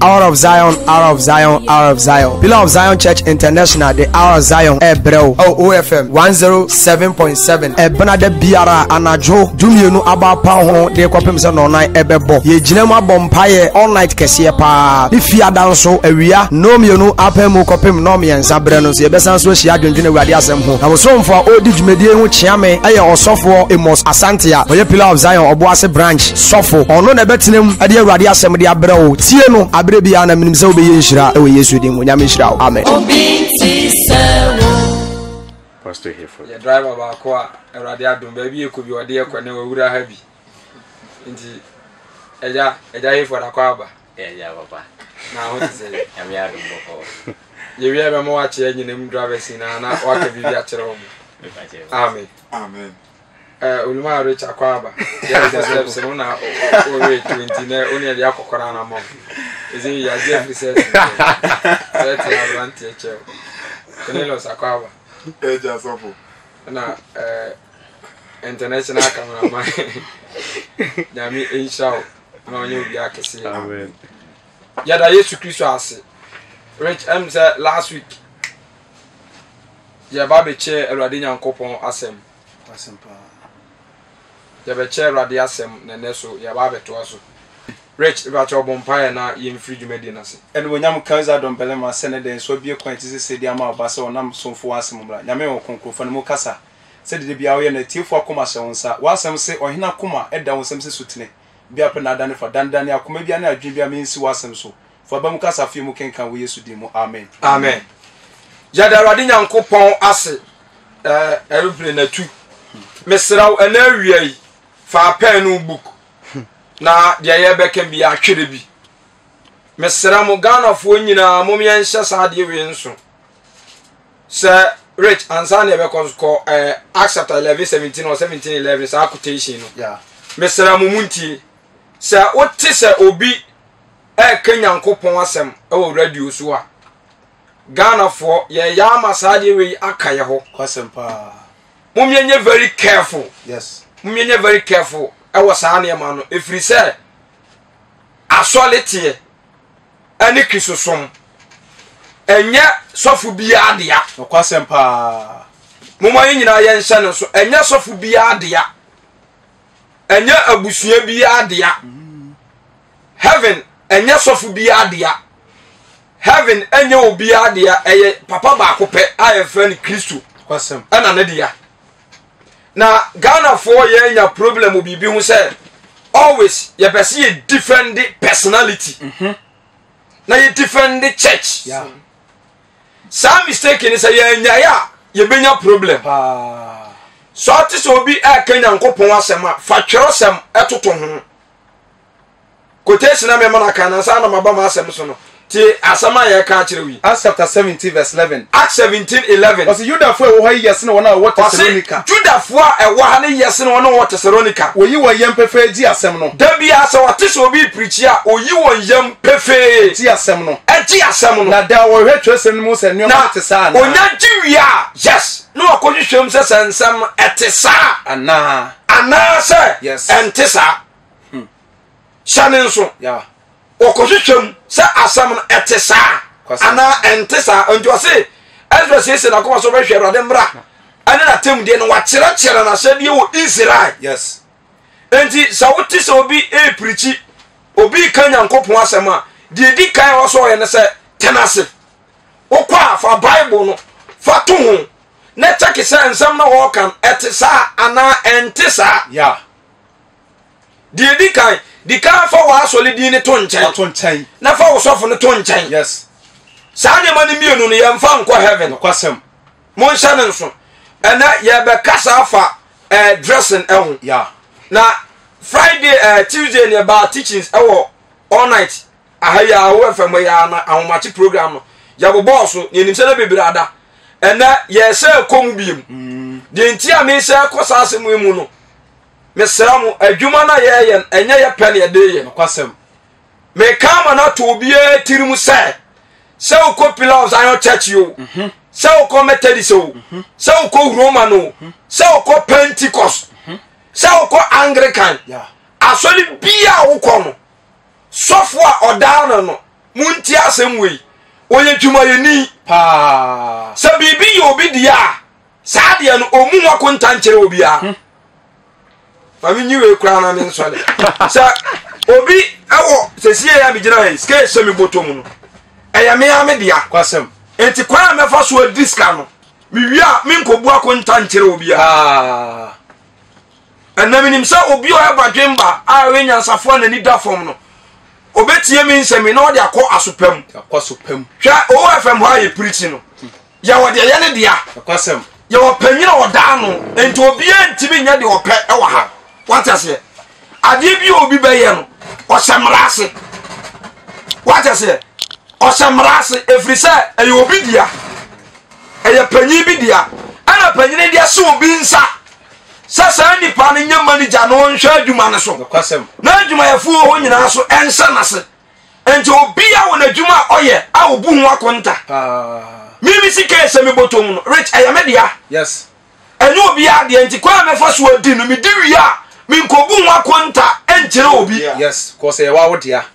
Hour of Zion, Hour of Zion, Hour of Zion. Pillar of Zion Church International, the Hour of Zion, ɛbrɛ wo. Ɛwɔ OFM 107.7. Ɛbena da biara anadwo dumienu aba apa ho de kɔpem sɛ nɔnan ɛbɛbɔ. Yɛgyina mu abɔ mpaeɛ all night kɛseɛ paa. Ne fiada nso awia nnɔnmienu apɛ mu kɔpem nnɔnmiɛnsa berɛ no nso yɛbɛsan so ahyia adwendwene Awurade asɛm ho. Na bosomfo a ɔredi dwumadie ho kyea me ɛyɛ ɔsɔfoɔ Amos Asante a ɔyɛ Pillar of Zion Ɔboase Branch sɔfo. Ɔno na ɛbɛtena mu de Awurade asɛm de abrɛ wo. Tie no aberɛ biara na menim sɛ wobɛyɛ nhyira wɔ Yesu din mu. Nyame nhyira wo. Amen. Pastor Hayford. Yɛ driver baako a Awurade adom baabi yɛkɔ bi ɔde yɛkɔ ne wawura ha bi nti ɛgya ɛgya Hayford akɔ aba. Ɛgya papa. Na ho te sɛ. Nyame adom bɔkɔ. Yɛwie bɛma wakyerɛ nyinam drivers nyinaa na waka biribi akyerɛ wɔn. Amen. Amen. Eh, oluma rich akɔ aba. Yɛ sɛ steps no na ɔwɔ 20 na ɔne ɛde akɔkɔra na mɔ. Ɛsɛ yɛ agye afiri sɛ sɛ te aberanteɛ kyɛw. Cornelius akɔ aba. Ɛgya sɔfo. Na eh, international cameraman. Nyame nhyira wo na ɔnyɛ obi akɛseɛ. Amen. Yɛda Yesu Kristo ase. Rich, ɛm sɛ last week yɛba bɛkyɛ Awurade Nyankopɔn asɛm. Yɛbɛkyɛ Awurade asɛm na ɛnɛ so yɛba abɛtoa so. Rich, ɛbɛkyɛ ɔbɔ mpaeɛ na yɛmfiri dwumadie no ase. Animuonyam nka Israel dɔmbarima sɛ ne dɛn nso abue kwan a ɛte sɛ sei de ama ɔba sɛ ɔnam somfo w'asɛm mmra. Nyame wɔ kronkron fa ne mu kasa sɛ dede biara woyɛ no atiefo akoma hyɛ wo nsa. W'asɛm se ɔhene akoma da wo nsam sɛ sutene bia pɛ na adane fa. Danedane akoma biara ne adwene biara ma ensi w'asɛm so. Fa ba mu kasa afei mu kenkan wɔ Yesu din mu amen. Amen. Yɛda Awurade Nyankopɔn ase. Eh, aeroplane atu. Mesrɛ wo ɛna awia yi fa pɛn no book na deɛ yɛbɛka bi atwerɛ bi. Mesrɛ mo Ghanafoɔ nyinaa mom yɛnhyɛ saa adeɛ wei nso. Sɛ Rich ansa na yɛbɛkɔ kɔ eh, Acts chapter 11 17 or 17 11 saa quotation no. Yeah. Mesrɛ mo muntie. Sɛ wote sɛ obi ɛreka Nyankopɔn asɛm wɔ radio so a, Ghanafoɔ yɛyɛ ama saa adeɛ wei aka yɛ hɔ. Kwasɛm paa. Mom yɛnyɛ very careful. Yes. Mom yɛnyɛ very careful ɛwɔ saa nneɛma no ɛfiri sɛ asɔre teɛ ɛne kristosom ɛnyɛ sɔfo biara dea. Nokwasɛm paa. Momma yɛn nyinaa yɛnhyɛ no so ɛnyɛ sɔfo biara dea. Ɛnyɛ abusua biara dea. Heaven ɛnyɛ sɔfo biara dea. Heaven ɛnyɛ obiara dea. Ɛyɛ papa baako pɛ a yɛfrɛ no Kristo ɛna ne dea. Na Ghanafoɔ yɛnya problem wɔ biribi ho sɛ always yɛpɛ sɛ yɛ defend personality mm -hmm. na yɛ defend church. Yeah. Saa mistake ni sɛ yɛanyae a yɛbɛnya problem. Sɛ ɔte sɛ obi ɛka Nyankopɔn asɛm a fa twerɛsɛm ɛtoto ho. Quotation na mɛma no aka na ansa na maba m'asɛm so no, tie asɛm a yɛreka akyerɛ wo yi. Acts chapter 17 verse 11. Acts 17 11. Ɔse Yudafoɔ a ɛwɔ ha yi yɛ sene wɔn a wɔwɔ Tesalonika. Ɔse Judafoɔ a ɛwɔ ha no yɛ sene wɔn a wɔwɔ Tesalonika. Wɔyi wɔn yam pefee gye asɛm no. Da biara sɛ wɔte sɛ obi reprikyi a, oyi wɔn yam pefee. Gye asɛm no. Gye asɛm no. Na daa wɔhwehwɛ twerɛsɛm no mu sɛ nneɛma no te saa anaa. Na onya gye wie a, yes, na wakɔhwehwɛ mu sɛ sɛ nsɛm no ɛte saa. Anaa. Anaasɛ Yes. ɛnte saa. Hyɛ ne nso. Yeah. Wɔkɔhwehwɛ mu sɛ asɛm no ɛte saa anaa ɛnte saa. Nti ɔse Ezra siesie n'akoma so ɔbɛhwɛ Awurade mmara ɛne n'atemmudeɛ na wakyerɛkyerɛ n'ahyɛdeɛ wɔ Israel. Yes. Nti sɛ wote sɛ obi ɛrepirikyi, obi reka Nyankopɔn asɛm a, deɛ ɛdi kan a ɔsɛ ɔyɛ ne sɛ tena ase. Wokɔ a fa Bible no fa to ho na kyɛke sɛ nsɛm na wɔreka no ɛte saa anaa ɛnte saa. Yeah. Deɛ edi kan, di kan fa w'asɔre din no to nkyɛn. To nkyɛn. Na fa wo sɔfo no to nkyɛn. Yes. Saa nneɛma no mmienu no yɛmfa nkɔ heaven. Nokwasɛm. Monhyɛ no nso. Ɛnɛ yɛbɛkasa afa eh, dressing ɛho. Yeah. Na Friday eh, Tuesday ne ɛbaa teachings ɛwɔ all night. Aha yi a wo FM yi a na ahomakye program no yɛbobɔɔ so na yɛnim sɛ na bebree ada. Ɛnɛ yɛsɛ kɔ mu biem. Deɛ nti a mesɛ kɔ saa asɛm yi mu no mesrɛ mo adwuma no a yɛyɛ no ɛnyɛ yɛ pɛ na yɛde yɛ. Nokwasɛm. Meka ama no ato obiara tirim sɛ sɛ wokɔ Pillar of Zion Church o, mhm. sɛ wokɔ Methodist o, mhm. sɛ wokɔ Roman o, mhm. sɛ wokɔ Pentecost, sɛ wokɔ Anglican, asɔre biara wokɔ no, sɔfo a ɔdaa no no, Montie asɛm wei. Ɔyɛ dwumayɛni. Paa. Sɛ biribi yɛ obi deɛ a, saa deɛ no ɔmu ho akonta nkyerɛ obiara. Hmm. Ma menyi wei koraa na mensɔre. Sɛ obi ɛwɔ sɛsie a megyina ha yi, sika ɛhyɛ me bɔtɔ mu no, ɛyɛ me ara me dea. Kwasɛm. Enti kwan a mɛfa so adi sika no, mewie a menkɔbu akonta nkyerɛ obiara. Paa. Ɛnna menim sɛ obi a ɔyɛ badwemba a ɔyɛ nyansafoɔ a n'ani da fam no, ɔbɛtie me nsɛm yi na ɔde akɔ aso pa mu. Akɔ aso pa mu. Hwɛ OFM hɔ a yɛ pirikyi no, yɛwɔ deɛ yɛ ne dea. Ɛkwasɛm. Yɛwɔ panyin a ɔda ano, nti obiara ntumi nyɛ deɛ ɔpɛ wɔ ha. Wate aseɛ? Adeɛ bi a obi bɛyɛ no, ɔhyɛ mmara ase. Wate aseɛ? Ɔhyɛ mmara ase ɛfiri sɛ ɛyɛ obi dea. Ɛyɛ panyin bi dea. Ɛna panyin deɛ hyɛ obi nsa. sɛ saa nipa no nyɛ manager na ɔnhwɛ adwuma no so na adwumayɛfoɔ wɔ hɔ nyinaa so ɛnhyɛ n'ase nti obia wɔ n'adwuma a ɔyɛ a ɔbu ho akonta mimi sika ɛsɛ me bɔtɔ mu no rich ɛyɛ me dea ɛnyɛ obiara deɛ nti kwan a mɛfa so adi no medi wie a menkɔbu ho akonta ɛnkyerɛ obi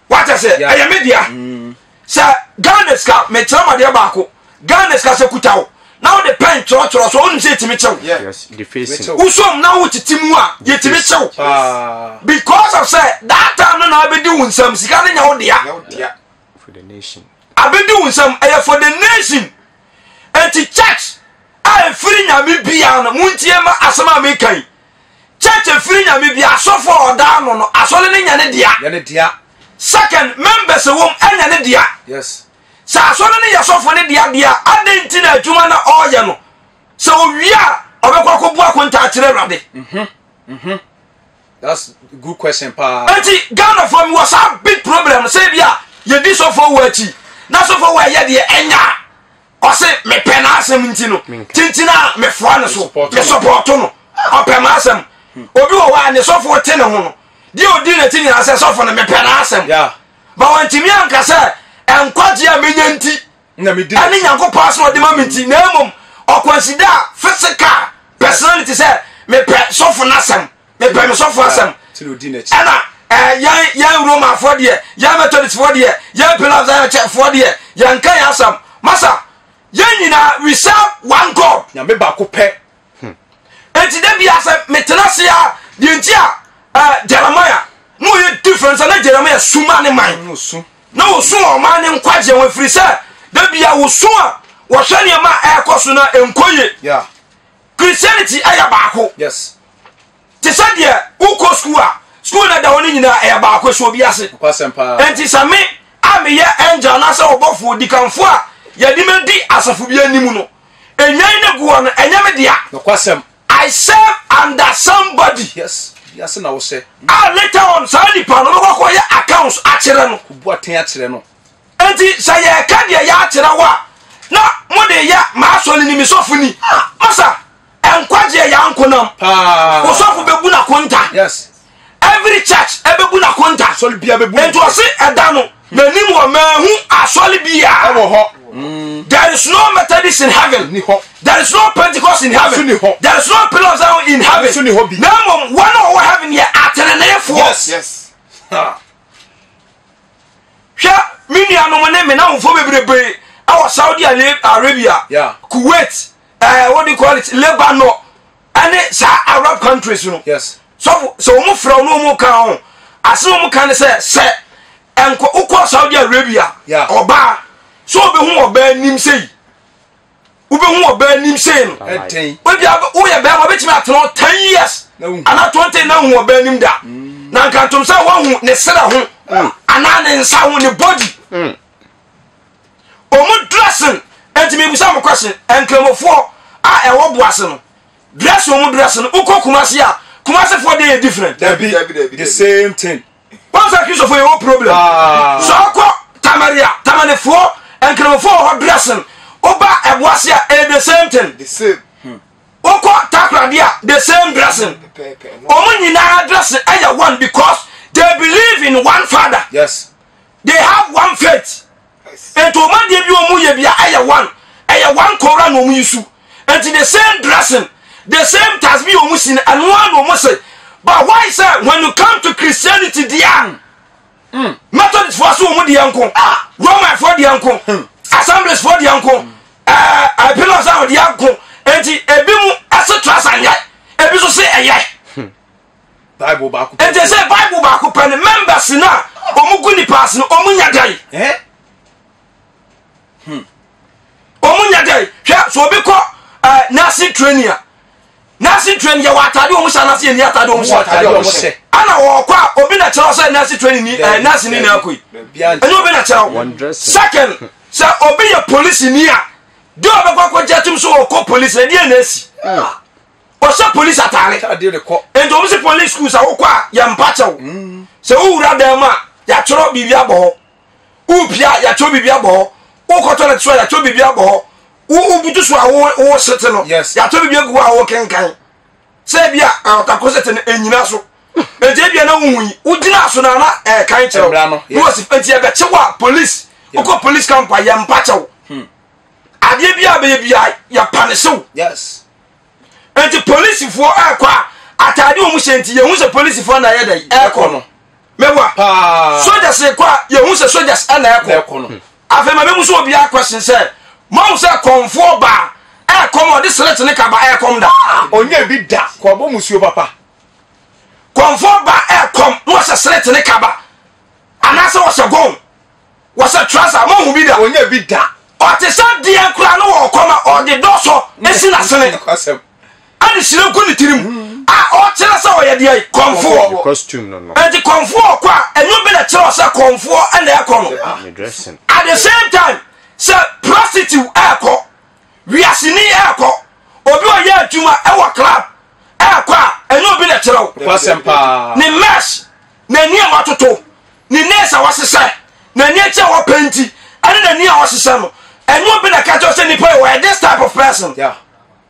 wate sɛ ɛyɛ me dea mm. Sɛ Ghana sika mekyerɛ mo adeɛ baako Ghana sika sɛ kuta wo na wode pɛn kyerɛkyerɛ so wonim sɛ yɛtumi kyew Yes, defacing. wosom na wotete mu a yɛtumi kyew because of sɛ that time no na abɛdi wo nsam sika no nyɛ wo dea For the nation. abɛdi wo nsam ɛyɛ for the nation enti church a ɛfiri nyame biara no montie ma asɛm a meka yi Church efiri nyame bi asɔfo a ɔda ano no asɔre no nyɛ ne dea. Nyɛ ne dea. Second, members ɛwɔ mu ɛnyɛ ne dea. Yes. Sɛ asɔre no yɛ sɔfo ne dea deɛ a, adɛn nti na adwuma na ɔreyɛ no sɛ owie a ɔbɛkɔ akɔbu akonta akyerɛ Awurade? Mhm. Mhm. That's good question paa. Enti Ghanafoɔ mi wɔ saa big problem sɛ bi a yɛdi sɔfo wɔ akyi na sɔfo wɔ ɛyɛ deɛ ɛnya a ɔse mepɛ n'asɛm nti no tintin a mefoa no so mesɔpɔto no ɔpɛ m'asɛm obi wɔ hɔ a ne sɔfo te ne ho no deɛ ɔdi n'akyi nyinaa sɛ sɔfo no mepɛ n'asɛm ba wantumi anka sɛ nkwagye a menya nti ɛne nyankopɔn asɛm ɔde ma me nti na mmom ɔkwansida physical personality sɛ mepɛ sɔfo n'asɛm mepɛ me sɔfo asɛm ɛna yɛn yɛn romafoɔ deɛ yɛn methodistfoɔ deɛ yɛn pillar zion churchfoɔ deɛ yɛn ka yɛn asɛm masa yɛn nyinaa we serve one god nyame baako pɛ hmm. eti de bia sɛ metena ase a deɛ nti a eh, jeremiah na ɔyɛ different sɛ na jeremiah suma ne man mm, na wɔsu ɔman ne nkwagyeɛ ho ɛfiri sɛ da bia wɔsu a wɔhwɛ nneɛma a ɛrekɔ so na ɛnkɔ ye Christianity ɛyɛ baako. Yes. Te sɛ deɛ wokɔ sukuu a sukuu na da hɔ no nyinaa ɛyɛ baako ɛsɛ obi ase. Enti sɛ me a meyɛ angel anaasɛ ɔbɔfoɔ dikanfoɔ a yɛde me di asafo bi anim no enyan no gu hɔ no ɛnyɛ me dea. Nokwasɛm. I serve under somebody. Yes. Wiase na wohyɛ. A later on saa nipa no bɛkɔ akɔyɛ accounts akyerɛ no. Kubu atɛn akyerɛ no. Enti sɛ yɛreka deɛ yɛakyerɛ wo a, na mode yɛ m'asɔre ni, me sɔfo ni. Masa, nkwagyeɛ yɛ ankonam. Wo sɔfo bɛbu n'akonta. Yes. Every church ɛbɛbu n'akonta. Asɔre bia bɛbu. Enti ɔse ɛda no, n'anim hɔ manhu asɔre biara. Ɛwɔ hɔ. Mm. There is no Methodist in heaven. Ni hɔ. There is no Pentecost in heaven. Ni hɔ. There is no Pillar of Zion in heaven. So ni hɔ bi. Na mmom wɔn a wɔwɔ heaven yɛ ateneneefoɔ. Yes. Yes. Ha. Hwɛ me nuanom ne me namfoɔ bebrebe ɛwɔ Saudi Arabia, yeah. Kuwait, eh, what do you call it, Lebanon, ɛne saa Arab countries no. Yes. Sɔfo sɛ wɔn frɛ wɔn wɔn ka ho asɛm wɔn ka ne sɛ sɛ nkɔ wokɔ Saudi Arabia yeah. ɔbaa sɛ ɔbɛhu ɔbaa anim sɛ yi wobɛhu ɔbaa anim sei no wobia woyɛ bɛrima wobɛtumi atena hɔ 10 years anaa 20 na hu ɔbaa anim da mm. na nka ntom sɛ woahu ne serɛ ho mm. anaa ne nsa ho ne body mm. ɔmu dressing enti mebusa mo question nkramofoɔ a ɛwɔ boase no dressing ɔmu dressing no wokɔ kumase a kumasefoɔ deɛ yɛ different the same thing Wɔn sɛ Kristofo yɛ wɔ problem. Ah. Sɛ ɔkɔ Tamaria, Tamalefoɔ, Nkramofoɔ wɔ hɔ dressing. Woba Ɛboase a, ɛyɛ the same thing. The same. Hmm. Wokɔ Takoradi a, the same dressing. Wɔn nyinaa dressing ɛyɛ one because they believe in one father. Yes. They have one faith. Nti wɔn adeɛ bi wɔn yɛ bia ɛyɛ one. Ɛyɛ one Koran na wɔn yi su. Nti the same dressing, the same tasbi wɔn si no ɛno ara na wɔn se. But why sɛ when you come to Christianity deɛ mm. Methodist Methodist foɔ so wɔn deɛ nko, Roman foɔ deɛ nko, Assemblies foɔ deɛ nko, ɛɛ Pillar of deɛ nko. Enti ebi mu ɛse trasa nyɛ, ebi nso se ɛyɛ. Bible baako pɛ. Enti sɛ Bible baako pɛ no members no a wɔn gu nipa ase no wɔn nya dɛn? Eh? Wɔn nya dɛn? Hwɛ so obi kɔ ɛɛ nursing training a nursing training yɛ wɔ ataade wɔn hyɛ anaasɛ yɛ ni ataade wɔn hyɛ. Ataade wɔn hyɛ. Ɛna wɔkɔ a obi na kyerɛw sɛ nursing training ni ɛɛ nursing ni na akɔ yi. Ɛnyɛ obi na kyerɛw. Second sɛ obi yɛ polisi ni a deɛ ɔbɛkɔ akɔgye atum so ɔkɔ polisi na deɛ na esi. Ɔhyɛ polisi ataare. Nti wɔn sɛ polisi schools a wokɔ a yɛ mpa kyɛw. Mm. Sɛ wowura dan mu a yɛatwerɛ biribi abɔ hɔ. Wopia yɛatwerɛ biribi abɔ hɔ. Wokɔ toilet so a yɛatwerɛ biribi abɔ hɔ. Wobutu so a wo sete no yɛatwerɛ biribi agu hɔ a wokenkan. Sɛ ebi a ɔtako sete no enyina so. Nti ebi a na wohu yi wogyina so na na ɛkan kyerɛw. Na wɔsi nti yɛbɛkye wo a polisi wokɔ polisi camp a yɛ mpa kyɛw. Hmm. Adeɛ bi a bɛyɛ bi a yɛpanehye wo. Yes. Nti polisifoɔ ɛkɔ a ataade wɔn hyɛ nti yɛhu sɛ polisifoɔ na ɛyɛ dɛ ɛkɔ no mɛboa soldiers kɔ a yɛhu sɛ soldiers ɛna ɛkɔ no afei ma bɛmu sɛ obiara question sɛ mahu sɛ kɔnfoɔ baa ɛkɔm ɔde selete ne kaba ɛkɔm da ɔnyɛ bi da kɔbɔ musuo papa kɔnfoɔ ba ɛkɔm na ɔhyɛ selete ne kaba anaasɛ ɔhyɛ gɔn Wɔsɛ trasa mo hu bi da. Ɔnyɛ bi da. Ɔte sɛ deɛ koraa no wɔ ɔkɔm a ɔde dɔsɔ esi n'asene. Ɛde hyire gu ne tirim a ɔkyerɛ sɛ ɔyɛ deɛ kɔnfoɔ. Costume no no. Nti kɔnfoɔ ɔkɔ a ɛnyɛ obi na kyerɛ ɔsɛ kɔnfoɔ ɛna ɛkɔ no. Ne dressing. At the same time sɛ prostitute ɛkɔ, wiaseni ɛkɔ, obi ɔyɛ adwuma ɛwɔ club ɛkɔ a ɛnyɛ obi na kyerɛ wo. Ne mess n'ani a watoto, ne nails a wahyehyɛ, n'ani akyi a wapɛnti, ɛne n'ani a wahyehyɛ no, ɛnyɛ obi na ɛka kyerɛ sɛ nipa yi wɔyɛ this type of person. Yeah.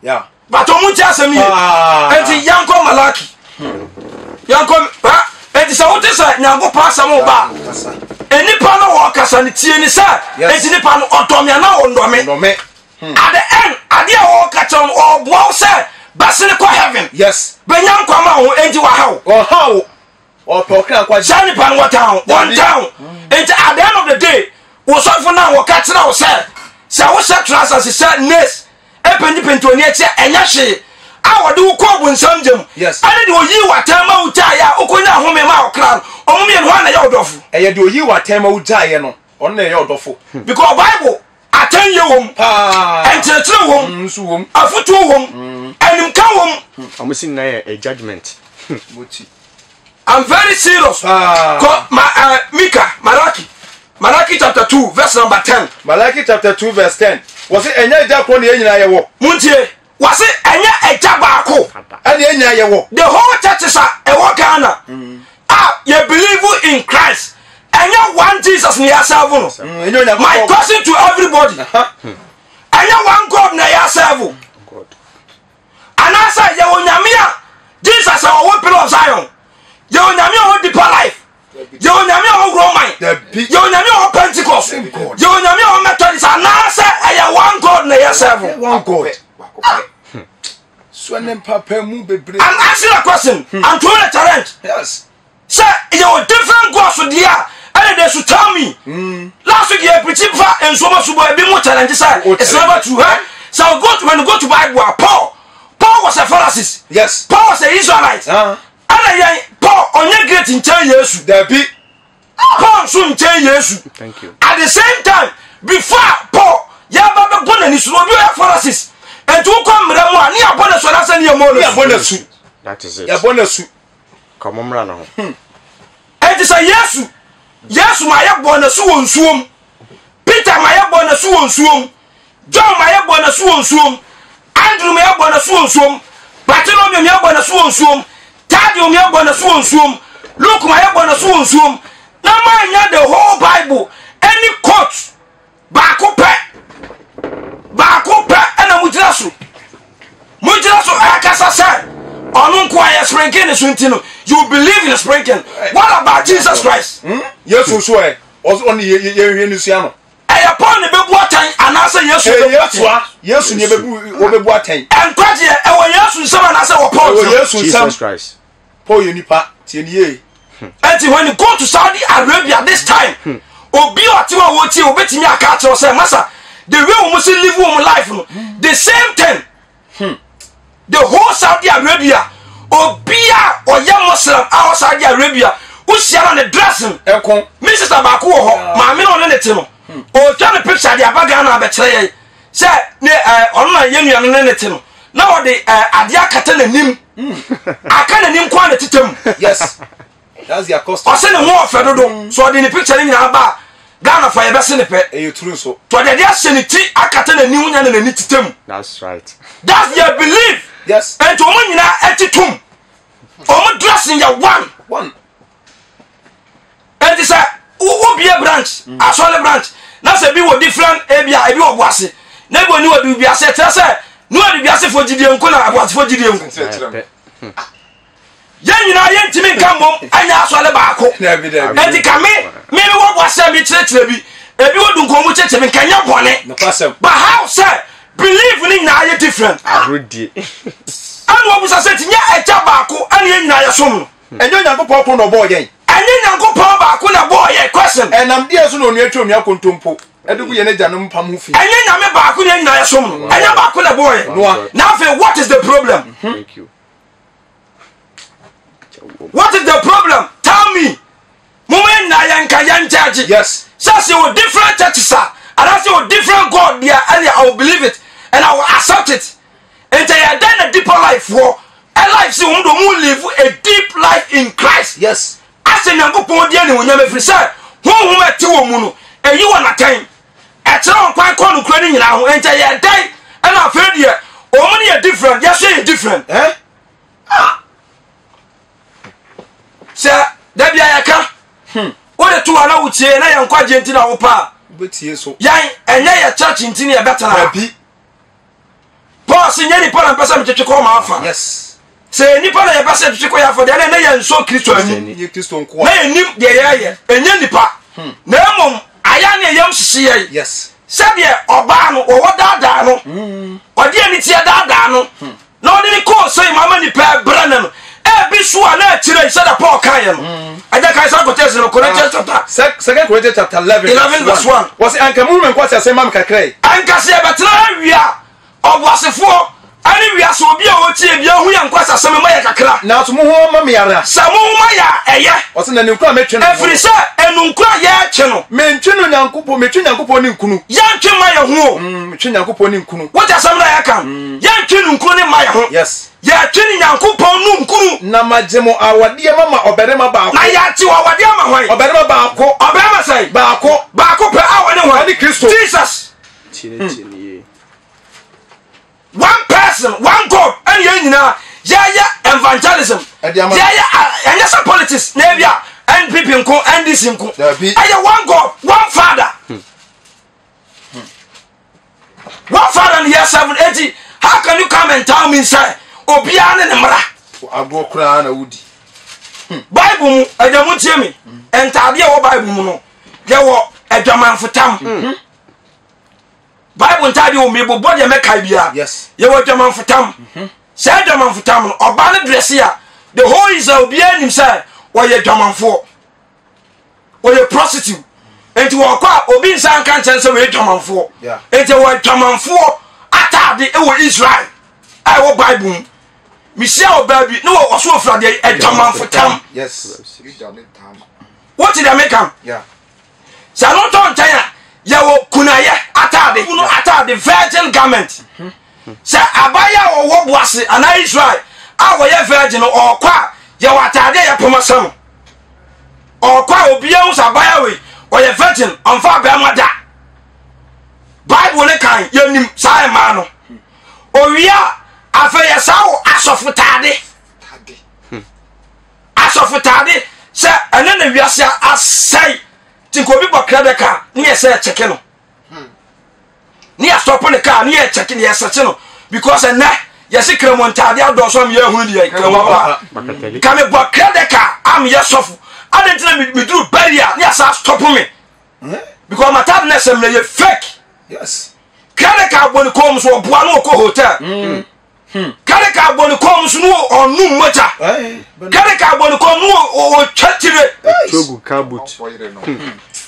Yeah. But ɔmo nti asɛm yie. Ah. Enti yɛnkɔ Malaki. Yɛnkɔ ha. Enti sɛ wote sɛ Nyankopɔn asɛm ba a, nipa no wɔkasa no tie ne sɛ, enti nipa no ɔdɔ me anaa ɔnnɔ me. Ɔnnɔ me. At the end, adeɛ a wɔka kyerɛ no, ɔboa wo sɛ bɛsene kɔ heaven. Yes. Bɛnya nkwa ma wo, enti waha wo. Ɔha wo. Ɔpɛ ɔkra nkwagye. Saa nipa no wɔtan wo, wɔntan wo. Nti at the end of the day, wo sɔfo no a wɔka kyerɛ wo sɛ, sɛ wohyɛ trousers sɛ nurse, ɛpentipenti w'ani akyi a ɛnyɛ hwee, a wɔde wo kɔɔ bonsam gya mu, Yes. ɛne deɛ ɔyii w'atɛn ma wogyaeɛ a wokɔnya ahome maa ɔkra no, wɔn mmienu hwan na ɛyɛ wo dɔfo? Ɛyɛ deɛ ɔyii w'atɛn ma wogyaeɛ no, ɔno na ɛyɛ ɔdɔfo. Because Bible, atɛnyɛ wom, Paa. nkyerɛkyerɛ wom, Nso wom. afotuo wom, animka wom. Wɔn si nyinaa yɛ a judgement. Moti. I'm very serious. Paa. Kɔ ma Mika, Malaki, Malaki chapter 2 verse number 10. Malaki chapter 2 verse 10. Wɔsi ɛnyɛ agya korɔ na yɛn nyinaa yɛwɔ. Muntie, wɔsi ɛnyɛ agya baako. Ɛna yɛn nyinaa yɛwɔ. The whole churches a ɛwɔ Ghana a yɛ believe in Christ, ɛnyɛ one Jesus na yɛ serve no. Ɛnyɛ Onyankopɔn. My question to everybody, ɛnyɛ one God na yɛ serve. God. Anaasɛ yɛ onyame a Jesus a ɔwɔ Pillar of Zion, yɛ onyame a ɔwɔ Deeper Life, yɛ onyame a ɔwɔ Roman, Dabi. yɛ onyame a ɔwɔ Pentecost, yɛ onyame a ɔwɔ Methodist, anaasɛ ɛyɛ one God na yɛ serve. One God. So ne mpapa mu bebree. I'm asking a question. I'm throwing a challenge. Yes. Sɛ yɛwɔ different gods deɛ a, ɛna they should tell me. Last week yɛ preaching fa nsuo ma subɔ ebi mu challenge sɛ O it's never true. Huh? So go to, when you go to Bible a Paul Paul was a Pharisee. Yes. Paul was a Israelite. Ɛna yɛn Paul ɔnyɛ great nkyɛn Yesu. Dabi. Paul nso nkyɛn Yesu. Thank you. At the same time before Paul yɛba bɛbɔ n'ani so no obi ɔyɛ Pharisees. Nti wokɔ mmerɛ mu a ne yɛabɔ n'asu anaasɛ ne yɛmmɔ Ne n'asu. yɛbɔ n'asu. That is it. Yɛbɔ n'asu. Ka ɔmo mmra ne ho. Enti sɛ Yesu, Yesu ma yɛbɔɔ n'asu wɔ nsuo mu, Peter ma yɛbɔɔ n'asu wɔ nsuo mu, John ma yɛbɔɔ n'asu wɔ nsuo mu, Andrew ma yɛbɔɔ n'asu wɔ nsuo mu, Bartolomeo ma yɛbɔɔ n'asu wɔ nsuo mu, Tadeo ma yɛbɔɔ n'asu wɔ nsuo mu, Luke ma yɛbɔɔ n'asu wɔ nsuo mu, na manya the whole Bible any quote Baako pɛ, baako pɛ ɛna mogyina so. Mogyina so ɛkasa sɛ ɔno nko a yɛ sprinkling ne so nti no, you believe in sprinkling. What about Jesus Christ? Hmm? Yesu nso ɛ, ɔne yɛhwɛ ne sua no. Ɛyɛ Paul ne bɛbu atɛn anaasɛ Yesu bɛbu atɛn? Yesu ne wɔbɛbu atɛn. Nkwagyeɛ ɛwɔ Yesu nsam anaasɛ wɔ Paul nsam? Ɛwɔ Yesu nsam. Jesus Christ. Paul yɛ nipa, tie ne yie. Enti when you go to Saudi Arabia this time, obi a ɔte hɔ a wɔtie obetumi aka akyerɛ sɛ masa the way wɔn si live wɔn life no the same thing. The whole Saudi Arabia obi a ɔyɛ Muslim a ɔwɔ Saudi Arabia wohyia na ne dressing. Ɛko. Me sister baako wɔ hɔ maame na ɔne ne te no ɔtwa ne picture de aba Ghana abɛkyerɛ yɛn sɛ ne ɛɛ ɔno na yɛn nua no ne ne te no na ɔde ɛɛ adeɛ akata n'anim aka n'anim kwan na tete mu. Yes. That's their custom. Ɔsɛ ne ho ɔfɛ dodo so ɔde ne picture ne nyinaa ba Ghana fa yɛbɛse ne pɛ. Ɛyɛ turu nso. To ɔde adeɛ ahyɛ ne ti akata n'anim nya na n'ani tete mu. That's right. That's their belief. Yes. Nti wɔn nyinaa ɛte tum. Wɔn dressing yɛ one. One. Enti sɛ wobie branch mm. asɔre branch na sɛ bi wɔ different ebi a ebi wɔ boase na ebi wɔ ni wɔ dubiase kyerɛ sɛ ne wɔ dubiasefoɔ gyidie nko na aboasefoɔ gyidie nko yɛn nyinaa yɛntumi nka mmom anyɛ asɔre baako enti ka me me wɔ boase a mekyerɛkyerɛ bi ebi wɔ dunkɔn mu kyerɛkyerɛ bi nka nyɛ bɔne but how sɛ believe ne nyinaa yɛ different ɛna wɔbusa sɛ nti nyɛ agya baako ɛne yɛn nyinaa yɛsom no Ɛnyɛ Onyankopɔn koro na ɔbɔɔ yɛn? Ɛnyɛ Nyankopɔn baako na ɛbɔɔ yɛn? Question. Ɛnam deɛn so na onua twa onua kontompo de gu yɛn agyanom mpam ho fi? Ɛnyɛ Nyame baako na yɛn nyinaa yɛsom no? Ɛnyɛ baako na ɛbɔɔ yɛn? Noa. Na afei what is the problem? Thank you. What is the problem? Tell me. Moma yɛn nyinaa yɛnka yɛn nkyɛgye. Yes. Sɛ sɛ wɔ different churches a, anaasɛ wɔ different God deɛ ɛne I will believe it and I will accept it. Nti ɛyɛ dɛn na deeper life wɔ ɛ life sɛ wɔn de wɔn live a deep life in Christ. Yes. Asɛ Nyankopɔn di animuonyam ɛfiri sɛ honhom a ɛte wɔn mu no ɛyi wɔn atɛn ɛkyerɛ wɔn kwan kɔ nokorɛ no nyinaa ho. Nti ɛyɛ dɛn ɛna afei deɛ wɔn no yɛ different yɛso yɛ different. Eh? Ah. Sɛ da bia yɛka hmm. wode to a na wotie na yɛn nkwagye nti na wopɛ a yɛn ɛnyɛ yɛ church nti ne yɛbɛtena. Paul se nyɛ nipa na mpɛ sɛ metwetwe kɔ m'afa. Yes. Sɛ nipa na yɛpɛ sɛ yɛtwetwe kɔ yɛ afa deɛ na yɛn nsɔ Kristo ani. Na yɛnim deɛ yɛyɛ. Ɛnyɛ nipa. Hmm. Na mmom ayɛ ne ɛyam hyehye yɛn. Yes. Sɛdeɛ ɔbaa no wɔwɔ daadaa no. Hmm. Ɔde aniteɛ daadaa no. Hmm. Na ɔde ne kɔɔ sɛn mu ama nipa ɛbrɛ no no. Ebi so a na akyire yi sɛdeɛ Paul kaeɛ no. Ɛgya kae saa quotation no Corinthians chapter. Second Corinthians chapter 11 11 verse 1. Wɔsi anka mu me nkwasi asɛm ma me kakra yi. Anka sɛ yɛbɛtena ha wie a, ɔboasefoɔ ne wiase obi a ɔtie bi ahu yɛn nkwasi asɛm ma yɛ kakra. Nanso mo ho ma me ara. Sɛ mo ho ma yɛ a, ɛyɛ. Ɔsi na ninkunu a metwe no. Ɛfiri sɛ ɛnunkunu a yɛretwe no. Mentwe no Nyankopɔn, metwe Nyankopɔn ninkunu. Yɛntwe mma yɛn ho o. Metwe Nyankopɔn ninkunu. Wote asɛm no a yɛka no? Yɛntwe ninkunu ne mma yɛn ho. Yes. Yɛtwe ne Nyankopɔn nunkunu. Na magye mo awadeɛ mama ɔbarima baako. Na yɛagye wo awadeɛ ama hwan? Ɔbarima baako. Ɔbarima sɛn? Baako. Baako pɛ a ɔne hwan? Ɔne Kristo. Jesus. Hmm. One person, one God. Ɛne yɛn nyinaa yɛyɛ evangelism. Yɛyɛ ɛnyɛ sɛ politics na ebi a NPP nko NDC nko. Ɛyɛ one God, one Father. Hmm. One father no yɛ seven eti how can you come and tell me sɛ obiara ne ne mmara. Agorɔ koraa na wodi. Hmm. Bible mu ɛgya mu tie mi ntaadeɛ wɔ Bible mu no yɛwɔ adwamanfotam. Hmm. Bible ntaadeɛ wɔ mu bobɔ deɛ mɛkae biara. Yɛwɔ adwamanfotam. Hmm. Sɛ adwamanfotam no ɔbaa no drɛse a the whole Israel obiara nim sɛ ɔyɛ adwamanfoɔ. ɔyɛ prostitute nti wɔkɔ a obi nsa nka nkyɛn sɛ wɔyɛ dwamanfoɔ nti wɔ adwamanfoɔ ataade wɔ Israel a ɛwɔ Bible mu mehyia ɔbaa bi ne wɔ ɔso ofura deɛ adwamanfo tam wote deɛ meka sɛ no tɔ nkyɛn a yɛwɔ kunayɛ ataade kunu ataade virgin garment sɛ abayɛ a wɔwɔ boase anaa Israel a wɔyɛ virgin no ɔkɔ a yɛwɔ ataade a yɛpoma sɛ no ɔkɔ a obiara hu sɛ abaayewa wei ɔyɛ virgin ɔmfa abɛɛma da bible ne kan yɛnim saa mmaa no owia afei yɛ saa wɔ asɔfo taade asɔfo taade sɛ ɛne na wiase asɛe nti nka obi bɔ krɛdɛ ka ne yɛ sɛ ɛkyɛke no ne yɛasɔpo ne kaa ne yɛkyɛke ne yɛsɛkye no because ɛnɛ yɛse kramo ntaade adɔɔso am yɛhunu deɛ kramo papa ka mebɔ krɛdɛ ka am yɛ sɔfo adɛn nti na meduru bari a ne yɛsa stɔpo me because matade no ɛsɛ mmerɛ yɛ fake yes krɛdɛ ka abɔ ne kɔn mu so ɔboa no ɔkɔ hotel mm. Kɛreka bɔ ne kɔn mu so no ɔnum mogya. Kɛreka bɔ ne kɔn mu no ɔtwa tire.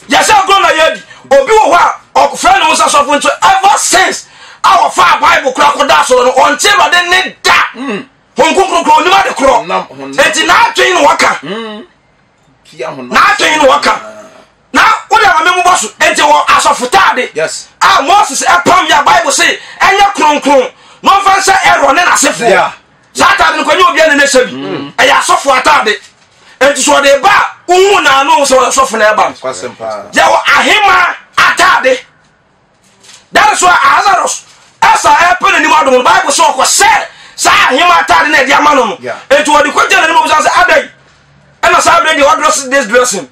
Yɛsɛ agorɔ na yɛadi. Obi wɔ hɔ a ɔfrɛ ne ho sɛ sɔfo nso ever since a wɔfaa Bible kora kɔda asɔre no ɔnte Awurade ne da. Honhom Kronkron kora onim ade korɔ. Enti n'adwene na wɔka. N'adwene na wɔka. Na wode ama me mmobɔ so. Enti wɔ asɔfotaade a Moses ɛpam yɛ a Bible se ɛnyɛ kronkron na ɔmfa nhyɛ Aaron ne n'asefoɔ. Saa ataade no kɔ nyɛ obiara na na ɛhyɛ bi. Ɛyɛ asɔfo ataade. Enti sɛ ɔde ba a wohu n'ano sɛ ɔyɛ sɔfo na ɛba no. Yɛwɔ ahema ataade. That is why Ahasuerus ɛsa ɛpɛ n'anim adom no Bible sɛ ɔkɔhyɛ saa ahema ataade na ɛde ama no no. Enti ɔde kɔgya n'anim ɔbisa sɛ adɛn ɛna saa berɛ deɛ wadress this dressing.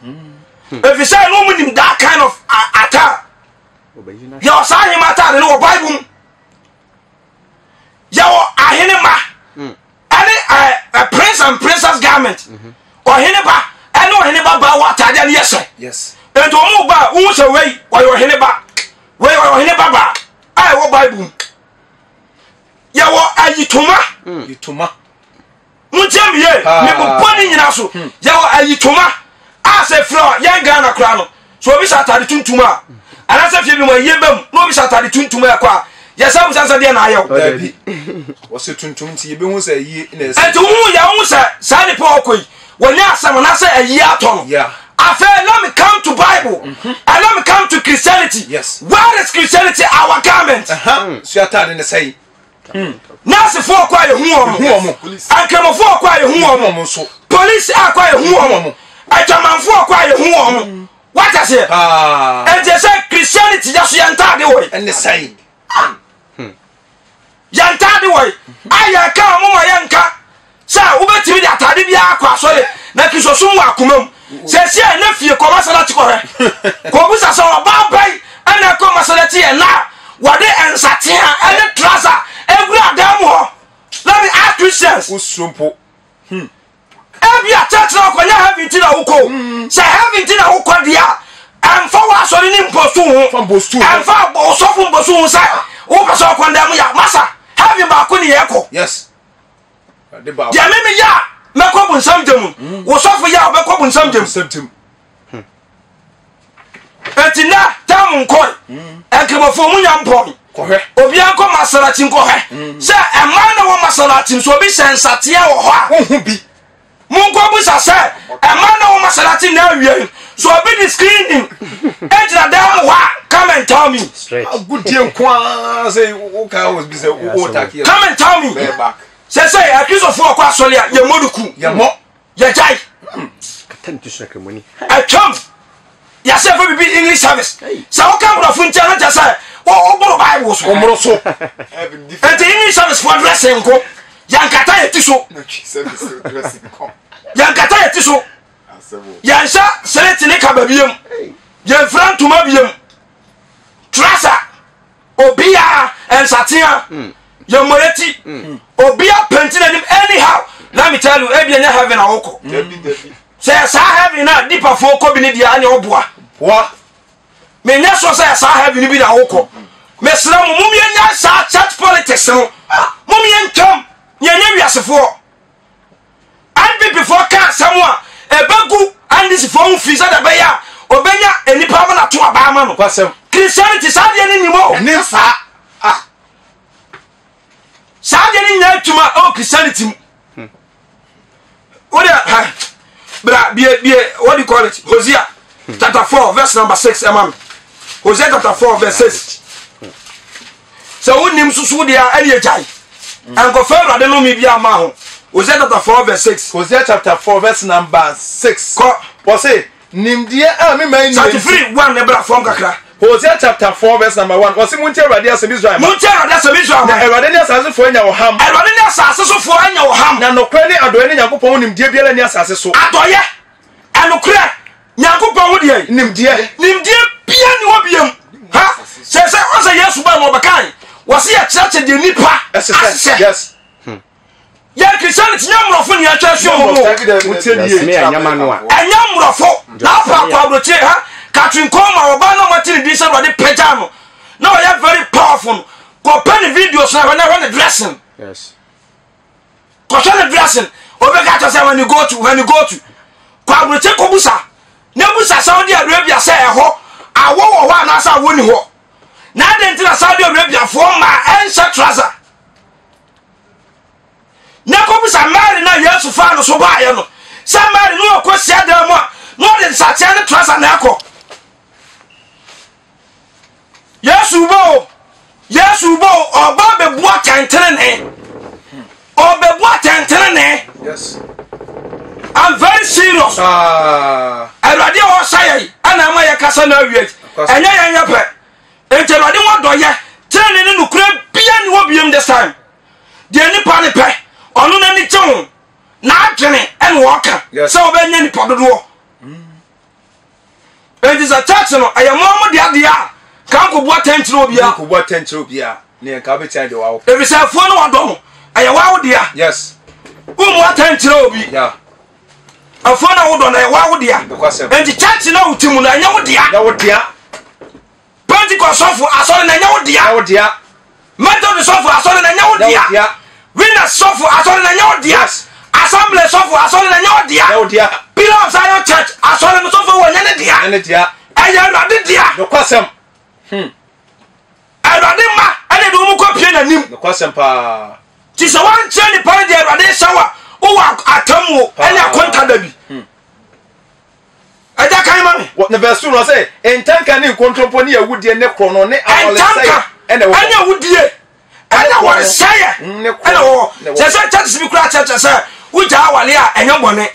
Ɛfiri sɛ ɛno ɔmu nim that kind of attire. Yɛwɔ saa ahema ataade no wɔ Bible mu. Yɛwɔ ahene ma ɛne ɛ prince and princess garment ɔhene ba ɛne ɔhene ba ba wɔ ataade a ne yɛ hyɛ nti wɔn ba a wohu sɛ wei ɔyɛ ɔhene ba wei ɔyɛ ɔhene ba ba a ɛwɔ bible mu yɛwɔ ayitoma yitoma montie me yie mebobɔ ne nyina so hmm. yɛwɔ ayitoma a sɛ firi a yɛn ghana koraa no so obi hyɛ atade tuntum a anaasɛ fie bi mu ayie ba mu na obi hyɛ atade tuntum a ɛkɔ a yɛsɛ busa sɛ deɛ na ayɛ wo dabi wɔsɛ tuntum nti yɛbɛhu sɛ ayie na ɛsɛ ɛnti wohu yɛ wohu sɛ saa nipa ɔkɔ yi wɔnyɛ asɛm anaasɛ ayie atɔ no yeah. afei let me come to bible mm -hmm. and let me come to christianity yes. where is christianity our garment uh -huh. so atade ne sɛi Nursefoɔ kɔ a yɛhu wɔn. Nkramofoɔ kɔ a yɛhu wɔn. Polisi akɔ a yɛhu wɔn. Adwamanfoɔ kɔ a yɛhu wɔn. Wata seɛ. Ɛnti sɛ Christianity yɛ so yɛn ntaade wɔ yi. Ɛne sɛn. Ah. Yɛn ntaade wɔ yi. A yɛka wɔn ma yɛnka sɛ wobɛtumi de atade biara akɔ asɔre na kristosom wɔ akoma mu sɛsi a ɛna fie kɔ masalakyi kɔhwɛ kɔbusa sɛ ɔbaa bɛn ɛna ɛkɔ masalakyi ɛna wɔde nsatea ɛne trasa ɛgura adan mu hɔ let me ask Christians wosuro mpo hmm. ebi a church na ɔkɔnyɛ heaven ti na wokɔ hmm. sɛ heaven ti na wokɔ deɛ a ɛmfa w'asɔre ne mposu ho ɛmfa ɔsɔfo mposu ho sɛ wopɛ sɛ ɔkɔ ndɛm yɛ masa heaven baako ne yɛkɔ yes Deɛ me meyɛ a mɛkɔ bonsam gya mu mm. wo sɔfo yɛ a wobɛkɔ bonsam gya mu hmm. enti nɛ tam nkɔe mm. nkramofoɔ mu nya mpɔn obia nkɔ masalakyi nkɔhwɛ mm. sɛ ɛma na wɔ masalakyi so obi hyɛ nsateɛ wɔ hɔ a wohu bi Monkɔ bisa sɛ, Ɛma na wo masalakyi na awiei? So obi de screening egyina dan mu hɔ a, come and tell me. Agodie nko ara sɛ woka wɔ bi sɛ wo take yɛ. Come and tell me. Sɛ sɛ akristofoɔ kɔ asɔre a yɛmmɔ duku. Yɛmmɔ. Yɛgyae. Atwam. Yɛasɛ fɛ bibi English service. Sɛ woka borɔfo ntia no kyɛ sɛ woboro Bible so. Wɔmmoro so. Nti English service foɔ dressing nko. Yɛnkata yɛ ti so. Yɛnkata yɛ ti so. Yɛnhyɛ serete ne kaba biem. Yɛmfira ntoma biem. Trasa obiara nsatea hmm. yɛmmɔ yɛ ti. Hmm. Obiara pɛnti n'anim anyhow. Let me tell you, ebi ɛnyɛ heaven a wokɔ. Sɛ saa heaven a nipafoɔ kɔ bi ne deɛ ɛne ɔboa. Menyɛ sure sɛ saa heaven bi na wokɔ. Mesrɛ mo, mom yɛnya saa church politics no. Mom yɛntwam, yɛnyɛ wiasefoɔ. NPP foɔ ka asɛm a ɛbɛgu NDC foɔ ho fi sɛdeɛ ɛbɛyɛ a ɔbɛnya nnipa ama no ato aba ama no. Christianity saa deɛ no nim o. Ɛne saa. Ah. Saa deɛ no nyinaa adwuma ɛwɔ Christianity mu. Wode ha bra bie bie what do you call it Hosea chapter 4 verse number 6 ɛma me. Hosea chapter 4 verse 6. Sɛ wonim susu deɛ a ɛne agyae. Ɛnkɔfa Awurade no mi bi ama ho. Hosea chapter 4 verse 6. Hosea chapter 4 verse number 6. Kɔ. Wɔse nimdeɛ a me man nni nti. Firi 1 ne bra fam kakra. Hosea chapter 4 verse number 1. Wɔse montie Awurade asɛm Israel ma. Montie Awurade asɛm Israel ma. Na Awurade ne asase sofoɔ anya ɔham. Awurade ne asase sofoɔ anya ɔham. Na nokorɛ ne adɔeɛ ne Nyankopɔn ho nimdeɛ biara nni asase so. Adɔeɛ, ɛnokorɛ, Nyankopɔn ho deɛ. Nimdeɛ. Nimdeɛ bia ni hɔ biam. Ha, sɛ sɛ ɔsɛ Yesu baa mu ɔbɛkae, wɔse yɛkyerɛkyerɛ deɛ nipa ahyehyɛ. Yes. Yɛn Christianity nyɛ mmorɔfo ne yɛatwa ahyia wɔn o. Ɛnyɛ mmorɔfo na afa akɔ aburokyire ha. Catherine Coleman ɔbaa na ɔmate ne din sɛ Awurade pagyaa no na ɔyɛ very powerful no. Kɔpɛ ne videos na hwɛ na hwɛ ne dressing. Yes. Kɔhwɛ ne dressing. Obɛka kyerɛ sɛ when you go to when you go to kɔ aburokye kɔbusa na busa Saudi Arabia sɛ ɛhɔ awɔ wɔ hɔ anaasɛ awɔ ni hɔ. Na adɛn nti na Saudi Arabiafoɔ mmaa ɛnhyɛ trouser? Na kɔbusa Mary na Yesu faa no so baeɛ no sɛ Mary ne ɔkɔ hyiadan mu a na ɔde nsateaa ne trouser na ɛkɔ. Yesu bɔ o, Yesu bɔ o, ɔba bɛbu atɛntenenee. Ɔbɛbu atɛntenenee. Yes. I'm very serious. Ah. Awurade a ɔsa yɛn ɛna ama yɛ kasa na awie. Ɛnyɛ yɛn yɛ pɛ. Nti Awurade ho adɔyɛ tenenee ne nokorɛ bia ni wɔ biem this time. Deɛ nipa ne pɛ, ɔno n'ani gye ho, n'adwene ɛna ɔka sɛ ɔbɛnya nipa dodoɔ. Enti sɛ church no ɛyɛ mo mo dea deɛ a, nka nkobu atɛn nkyerɛ obiara. Nkobu atɛn nkyerɛ obiara. Ne nka wobɛtia deɛ wawo. Efisɛ afuo no wadɔ no, ɛyɛ wawo dea. Yes. Wommu atɛn nkyerɛ obi. Yeah. Afuo no a wodɔ no ɛyɛ wawo dea. Nokwasɛm. Enti church no a wote mu no ɛnyɛ wo dea. Ɛnyɛ wo dea. Pentecost sɔfo asɔre na ɛnyɛ wo dea. Ɛnyɛ wo dea. Methodist sɔfo asɔre na ɛnyɛ wo dea. Winners sɔfo asɔre na ɛnyɛ wo dea. Assembly sɔfo asɔre na ɛnyɛ wo dea. Ɛnyɛ wo dea. Pillar of Zion Church asɔre no sɔfo wɔ nyɛ ne dea. Ɛnyɛ ne dea. Ɛyɛ Awurade dea. Nokwasɛm. Hmm. Awurade mma ɛna de wɔn kɔ pie n'anim. Nokwasɛm paa. Ti sɛ wɔnkyerɛ nipa no deɛ Awurade hyɛ wa wowɔ atemmuo ɛne akonta da bi. Hmm. Agya kan ma me. Wɔ ne verse 2 no ɔsɛ ntanka ne nkontompo ne awudie ne korɔno ne awaresɛeɛ ɛna ɛwɔ hɔ. Ɛne awudie ɛne awaresɛeɛ ɛna ɛwɔ hɔ. Sɛ sɛ churches bi koraa kyerɛkyerɛ sɛ wogya awale a ɛnyɛ bɔne.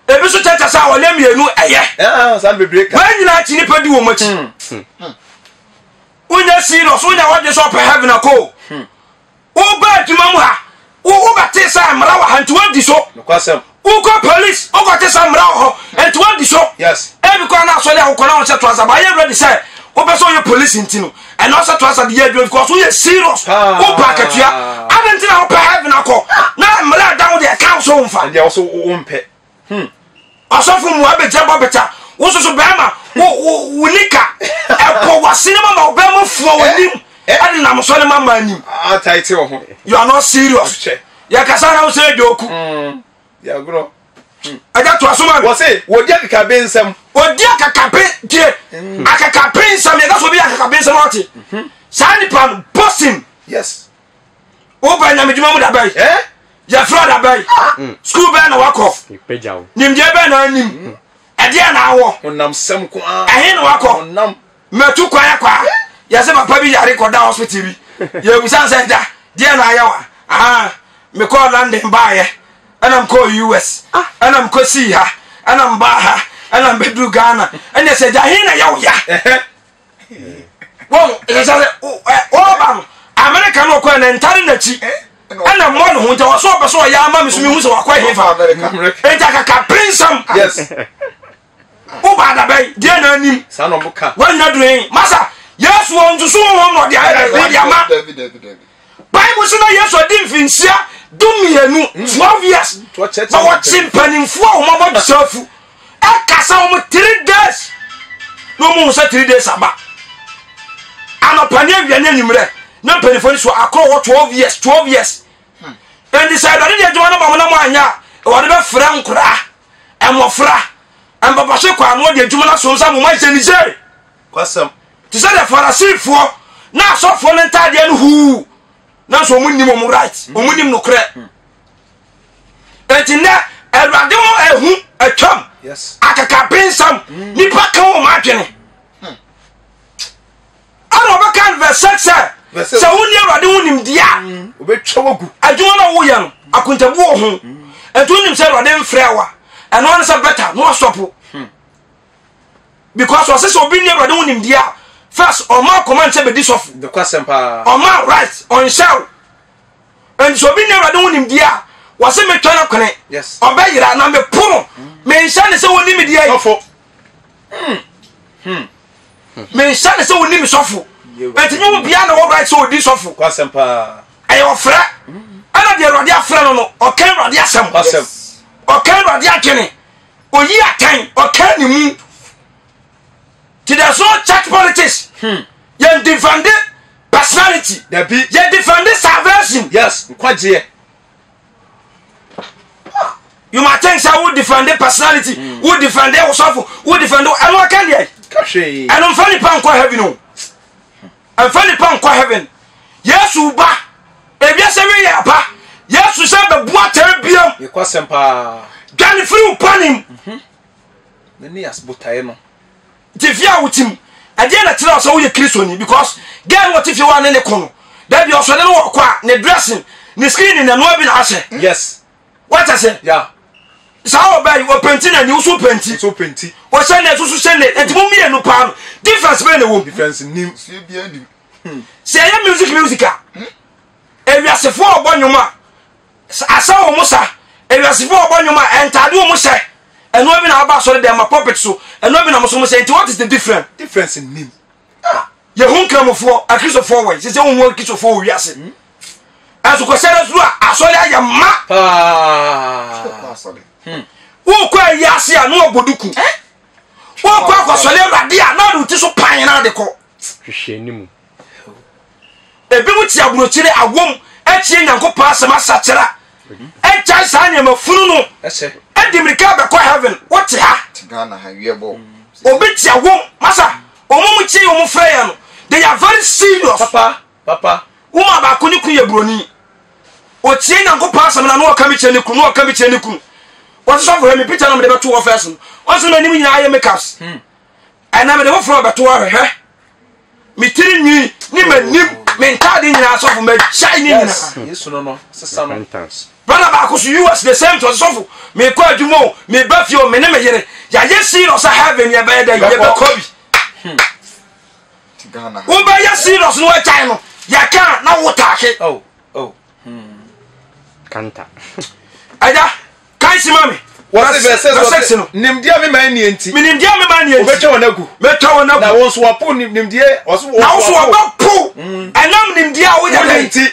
Ebi nso kyerɛkyerɛ sɛ awale mmienu ɛyɛ. Saa bebree ka. Wɔn nyinaa akyi nipa di wɔn akyi. Wonyɛ serious wonya wadwe sɛ ɔpɛ heaven akɔ o. Woba adwuma mu ha, wo wobɛte sɛ mmara wɔ ha nti woadi so. Nokwasɛm. Wokɔ police, wokɔte sɛ mmara wɔ hɔ nti woadi so. Yes. Ebi koraa na asɔre a wokɔ na wɔhyɛ trouser ba ayɛ ready sɛ wopɛ sɛ woyɛ police nti no ɛna ɔsɛ trouser de yɛ adwuma because woyɛ serious. Paa. Wopɛ akatua. Adɛn nti na wopɛ heaven akɔ na mmara ɛda wo deɛ ɛka wo so womfa. Ɛndeɛ wo so wompɛ. Hmm. Ɔsɔfo mu abɛgyina bɔ bɛta wo soso bɛrima wo wo wo nika ɛpɔ wase ne ma ma wo bɛrima fua w'anim ɛde nam sɔ ne ma ma anim. Atae te wo ho. You are not serious. Yɛkasa na wo sɛ joku. Yɛagorɔ. Ɛgya to aso ma mi. Wɔse wɔdi akakabe nsɛm. Wɔdi akakabe tie akakabe nsɛm yɛka sɛ obi yɛ akakabe nsɛm ɔte saa nipa no boasting. Yes. Woba nyamedwuma mu dabɛn? Eh? Yɛfrɛ dabɛn? Ah! Sukuu bɛn na wakɔ? Nimdeɛ bɛn na anim? Hmm. Ɛdeɛ na awɔ? Honam sɛm ko ara. Ɛhe na wakɔ? Honam. Mɛtu kwan akɔ a yɛsɛ papa bi yare kɔda hospital bi. Yɛbusa sɛ da deɛ na ayɛ wa? Ah, mekɔɔ London baayɛ ɛna mekɔɔ US ah. ɛna mekɔsii ha ɛna mbaa ha ɛna mbɛduru Ghana ɛna sɛ gya he na yɛ wo ya? Wɔn ɛsɛ sɛ ɔba no Amerika no ɔkɔɛ na ntare n'akyi ɛna mmɔ ne ho nti ɔsɛ ɔpɛ sɛ ɔyɛ ama me so mehu sɛ wakɔ hefa nti akaka pensɛm woba adabɛn deɛ na anim woanya dure masa Yesu wɔ nsusu honhom na ɔde ayɛ ɔde ama Bible so na Yesu adi mfinhyia 12, 12 years na wɔkye mpanimfoɔ a wɔn abɔ gyesɛ ɛkasa wɔn 3 days na wɔn hu sɛ 3 days aba anɔpa ne awia ne anwummerɛ na mpanimfoɔ no so akorɔ wɔ 12 years 12 years nti sɛ awurade de adwuma no ma mo na mo anyɛ a wɔde bɛfrɛ nkoraa mmɔfra mpapahye kɔ ano de adwuma no asom sɛ mo ma hyɛ ne yie Kwasɛm. Te sɛ deɛ Farisifoɔ na asɔfoɔ no ntaadeɛ no huu nanso wɔn nim wɔn right wɔn nim nokorɛ enti nnɛ awurade ho ehu atwam akakabensɛm mm. nipa ka wɔn adwene ɛna ɔbɛka no verse 6 sɛ sɛ wonni awurade ho nimdeɛ a mm. adwuma no a woyɛ no akontabu wɔ ho mm. ɛnti wonim sɛ awurade mfrɛ wa ɛno ano sɛ bɛta na wasɔpo hmm. because ɔsɛ sɛ obi nni awurade ho nimdeɛ a first ɔma akɔma nkyɛ bɛdi sɔfo ɔma right ɔnhyɛ wo nti sɛ obi nni awurade ho nimdeɛ a wɔsɛ metwa no kwene ɔbɛyera na mepo no menhyɛ ne sɛ wɔni me deɛ yi hmm. Menhyɛ ne sɛ wɔni me sɔfo nti nyɛ obiara na wɔ right sɛ ɔdi sɔfo ɛyɛ ɔfrɛ ɛna deɛ awurade afrɛ no no ɔka awurade asɛm ɔka awurade adwene oyi atɛn ɔka ne mu ti there's no church politics hmm. yɛn defend personality dabi yɛn defend salvation yes nkwagyeɛ. You might think sɛ wo defend personality, wo defend wo sɔfo, wo defend ɛno aka deɛ. Ɛno nfa nipa nkɔ heaven o. Ɛnfa nipa nkɔ heaven. Yesu ba, ewiase wi yɛ apa. Yesu sɛ bɛbu atɛn biam. Yɛkɔ paa. Dwane firi wo bɔne mu. N'ani as botaeɛ no. Nti fie a wote mu, ɛdeɛ na kyerɛ sɛ woyɛ Kristoni because girl no wɔte fie hɔ a ne ne ko no, da bi ɔsɔre no wɔkɔ a ne dressing, ne skin ne nanoa bi na ahyɛ. Yes. Wata sɛ? Yeah. Saa ɔbaa yi ɔpɛnti n'ani, woso pɛnti. Woso pɛnti. Ɔhyɛ ne soso hyɛ ne, nti mo mmienu paa no, difference bɛyɛ na ɛwɔ mu. Difference nim. Sɛ ɛyɛ music music a, ewiasefoɔ a ɔbɔ nnwom a, Asa wɔn sa, ewiasefo a wɔbɔ nnwom a, ntaade wɔn hyɛ, ɛnoa bi na aba asɔre dɛm ma pulpit so, ɛnoa bi na mo so mo hyɛ, nti what is the difference? Difference nnim. Ah, yɛhu nkramofoɔ, akristofoɔ wɔ yi, sɛ sɛ wohu akristofoɔ wɔ wiase. Ɛnso kɔhyɛ no so a, asɔre ayɛ ma. Paa. Wokɔ ayi ase a, na wɔbɔ duku. Wokɔ akɔsɔre awurade a, na ɔde wo ti so pan na ade kɔ. Hwehwɛ ne mu. Ebinom te aburokyire awom atie Nyankopɔn asɛm asakyera agyae saa nneɛma funu no adi mmirika bɛkɔ heaven. Wote ha. Obi te awom masa wɔn mu tie wɔn frɛ yɛn no they are very serious. Papa papa. Woma baako ne kunu yɛ buroni. Otie Nyankopɔn asɛm na na ɔka bi kyerɛ ne kunu na ɔka bi kyerɛ ne kunu. Wɔte sɔfo hwɛ me picture na mede bɛto wɔ first no. Ɔsɛ m'anim nyinaa ayɛ makeups. Ɛnna mede foforɔ bɛto hɔ hwɛ. Me tiri nwi ne m'anim me ntaade nyinaa sɔfo magyae ne nyinaa. Yesu no no sesa no. Brother baako so US the same thing sɔfo mekɔ adwuma o meba fie o me ne me yere yɛayɛ serious sɛ heaven yɛbɛyɛ dɛ yɛbɛkɔ bi. Wobɛyɛ serious no wagyae no yɛka na wo taake. Oh oh. Kanta. Agya Kan si ma me. Wɔsi verse verse wɔsi 6 no. Nimdeɛ a mema nnie nti. Me nimdeɛ a mema nnie nti. Wɔbɛtwa wɔn agu. Mɛtwa wɔn agu. Na wɔn nso wɔapo nimdeɛ. Wɔsi wɔn Na wɔn nso wɔbɛpo. Ɛnam nimdeɛ a woyɛ dɛ. nti.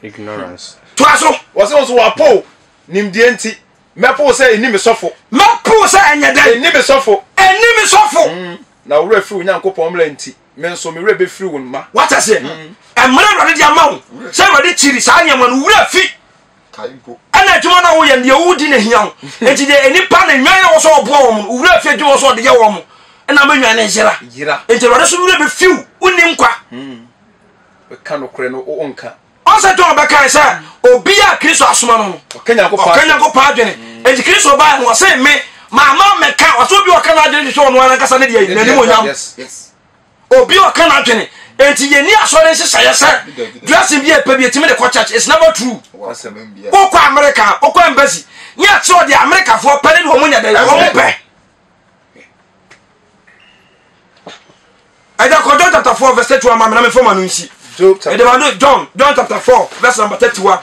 Ignorance. Toa so. Wɔsi wɔn nso wɔapo nimdeɛ nti. Mɛpo sɛ ɛni me sɔfo. Mɛpo sɛ ɛnyɛ dɛ. Ɛni me sɔfo. Ɛni me sɔfo. Na wo werɛ firi wo Nyankopɔn mmara nti, me nso me werɛ bɛfiri wo mma. Wate aseɛ? Mmara Awurade de ama wo sɛ Awurade kyiri saa nneɛma no, wo werɛ fi. Ɛna adwuma no a woyɛ no deɛ wodi na hia wo nti deɛ nnipa na nnwan na wɔ sɛ ɔboa wɔn no wura fi adwuma wɔ sɛ ɔde yɛ wɔn ɛna ama nnwan no yera yera nti awurade so wura bɛfiw wonni nkwa bɛka nokorɛ no wonka ɔsɛ John bɛkae sɛ obi a Kristo asoma no no ɔka Nyankopɔn adwene nti Kristo bae no ɔse me maama mɛka ɔsɛ obi ɔka n'adwene hwehwɛ ɔno ara ankasa ne deɛ n'anim onyam yes Obi a ɔka n'adwene. Enti yɛnni asɔre nhyehyɛeɛ sɛ dressing bi a ɛpɛ bi ɛtumi de kɔ church. It's never true. Wokɔ America a, wokɔ embassy ne akyerɛ deɛ Americafoɔ pɛ ne deɛ wɔn nyɛ dɛ wɔn pɛ. Ɛgya kɔ John chapter 4 verse 31 ma me na mefa ma no nsi. Ɛde ma no John John chapter 4 verse number 31.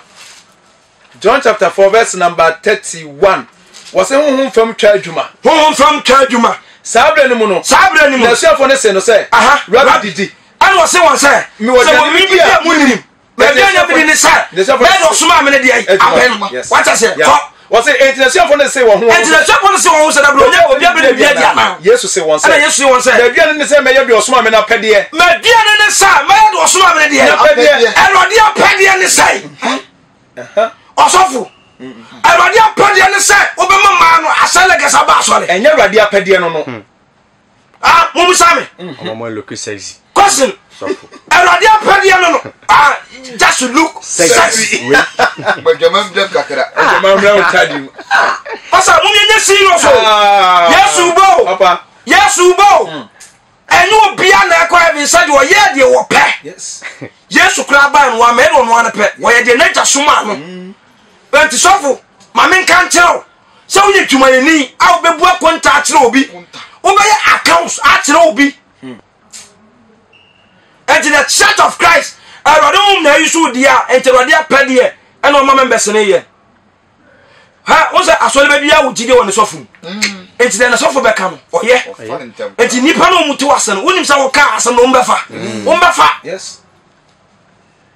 John chapter 4 verse number 31. Wɔse honhom fam twa adwuma. Honhom fam twa adwuma. Saa berɛ no mu no. Saa berɛ no mu. N'asuafoɔ no see no sɛ. Aha. Rabi didi. Ɛna ɔse wɔn sɛ. Mewɔ Sɛ aduane wɔn bi a a monnim. Baabi a nyame di ne sɛ. Bɛyɛ de ɔsomaa me no deɛ abɛn. Wate aseɛ. Kɔ. Wɔse enti n'asuafoɔ no see wɔn ho. Enti n'asuafoɔ no see wɔn ho sɛ dabere onya obi abɛdi biribi adi anaa? Yesu see wɔn sɛ. Ɛna Yesu see wɔn sɛ. M'aduane ne sɛ mɛyɛ deɛ ɔsomaa me no apɛdeɛ. M'aduane ne sɛ mɛyɛ deɛ ɔsomaa me no deɛ. N'apɛdeɛ. Awurade apɛdeɛ ne sɛ. Ɔsɔfo, Awurade apɛdeɛ ne sɛ wobɛma mmaa no asɛ lɛgɛs aba asɔre. Ɛnyɛ Awurade apɛdeɛ no no. Hmm. Ah, mumisa me. Ɔmo look sexy. Question. Awurade apɛdeɛ no no. Ah, just look sexy. Gbadwama mbɛ kakra. Gbadwama mbɛ ntadi mu. Pasa, mo nyɛ serious o. Ah. Yesu bo. Papa. Yesu bo. Hmm. Ɛnyɛ obia na ɛkɔ heaven sɛdeɛ ɔyɛɛ deɛ wɔpɛ. Yesu koraa baa no wamɛyɛ deɛ ɔno ara pɛ, ɔyɛ deɛ n'agya somaa no. Enti sɔfo, ma menka nkyerɛ wo sɛ woyɛ dwumayɛni a wobɛbu akonta akyerɛ obi, wobɛyɛ accounts akyerɛ obi. Enti the church of Christ, Awurade honhom na ayi so deɛ a, enti Awurade apɛdeɛ ɛna ɔma members no yɛ. Ha, wo sɛ asɔre bɛ biara wɔ gyidie wɔ ne sɔfo mu. Mm. Enti deɛ ne sɔfo bɛka no, ɔyɛ. Enti nnipa no wɔn te wɔ ase no, wonim sɛ woka asɛm no wɔn bɛfa. Mm. Wɔn bɛfa. Yes.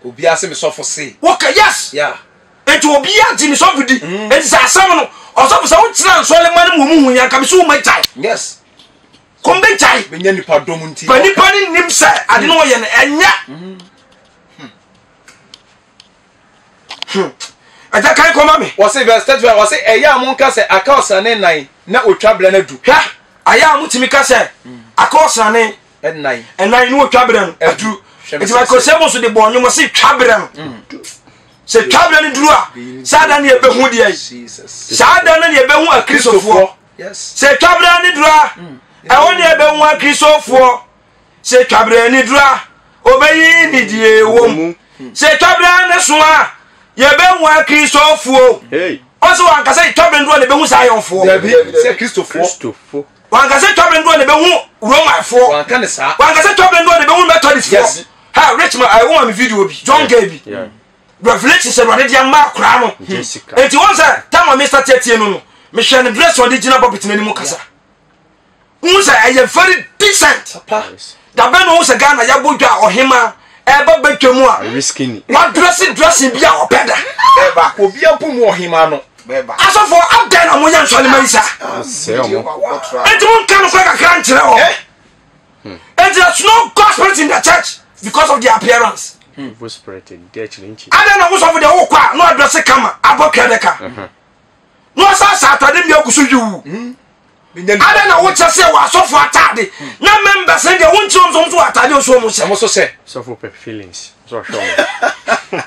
Obiara se me sɔfo se. Woka yes. Yeah. Enti obiara gye ne sɔfo di. Mm. Enti sɛ asɛm no, ɔsɔfo sɛ wokyerɛ nsɔre ma no mu wɔn hu yɛn nka me so wɔn agyae. Yes. Kɔm bɛgyae. Bɛnya nipa dɔm nti. Ba nipa no nim sɛ ade no wɔyɛ no ɛnyɛ. Hmm. Ɛgya kan kɔma me. Wɔse verse 35 wɔse ɛyɛ a monka sɛ aka ɔsrane nnan na otwa berɛ no adu. Hwɛ, ayɛ a motumi ka sɛ aka ɔsrane Ɛnnan. ɛnan ne otwa berɛ no aduru. Hwɛ me Nti Michael sɛ- Sebo so de bɔɔ nnwom ɔse twa berɛ no. Sɛ twa berɛ no duru a, saa da ne yɛbɛhu deɛ yi. Jesus. Saa da no ne yɛbɛhu akristofoɔ. Yes. Sɛ twa berɛ no duru a, ɛhɔ ne yɛbɛhu akristofoɔ. Sɛ twa berɛ no duru a, ɔbɛyi ne deɛ wɔ mu. Sɛ twa berɛ no so a, yɛbɛhu akristofoɔ. Hey. Ɔsɛ wankasa twa berɛ no duru a na ɛbɛhu saa ayɔnfoɔ. Dabi sɛ Kristofoɔ. Kristofo. Wankasa twa berɛ no duru a na ɛbɛhu Romanfoɔ. Wanka ne saa. Wankasa twa berɛ no duru a na ɛbɛhu Methodistfoɔ. Yes. Ha rich man, ɛwɔ ma me video bi, John Gay bi. Yeah. Revelation sɛ Awurade de ama akwaraa no. Jessica. Enti wɔn sɛ tam a Mr. Tietie no no, mehwɛ ne dress a ɔde gyina pulpit n'anim kasa. Wohu sɛ ɛyɛ very decent. Papa. Yes. Dabɛn na wohu sɛ Ghana yɛabɔ dwa a ɔhema ɛba bɛtwa mu a Very skinny. wadrɛse dressing bi a ɔpɛ da. Bɛba. Obi mpo mu ɔhema no. Bɛba. Asɔfoɔ adɛn na moyɛ nsɔlema yi saa? Sɛ ɔmo. Wɔtra. Enti monka nokorɛ kakra nkyerɛ wɔn. Eh? Enti there's no God spirit in the church because of their appearance. Evil spirit di akyiri nkyi. Adɛn na wosɔfo deɛ wokɔ a na wadrɛse kama abɔ twɛ dɛ ka. Na ɔsan hyɛ atade mmea gu so yiwu. Adɛn na wokyɛ sɛ wɔ asɔfo atade na members no deɛ wonkyerɛ wɔn sɛ wɔn nso wɔ atade nso wɔn hyɛ. Ɔmo so sɛ. Sɔfo pɛ feelings. Sɛ ɔhwɛ ɔmo.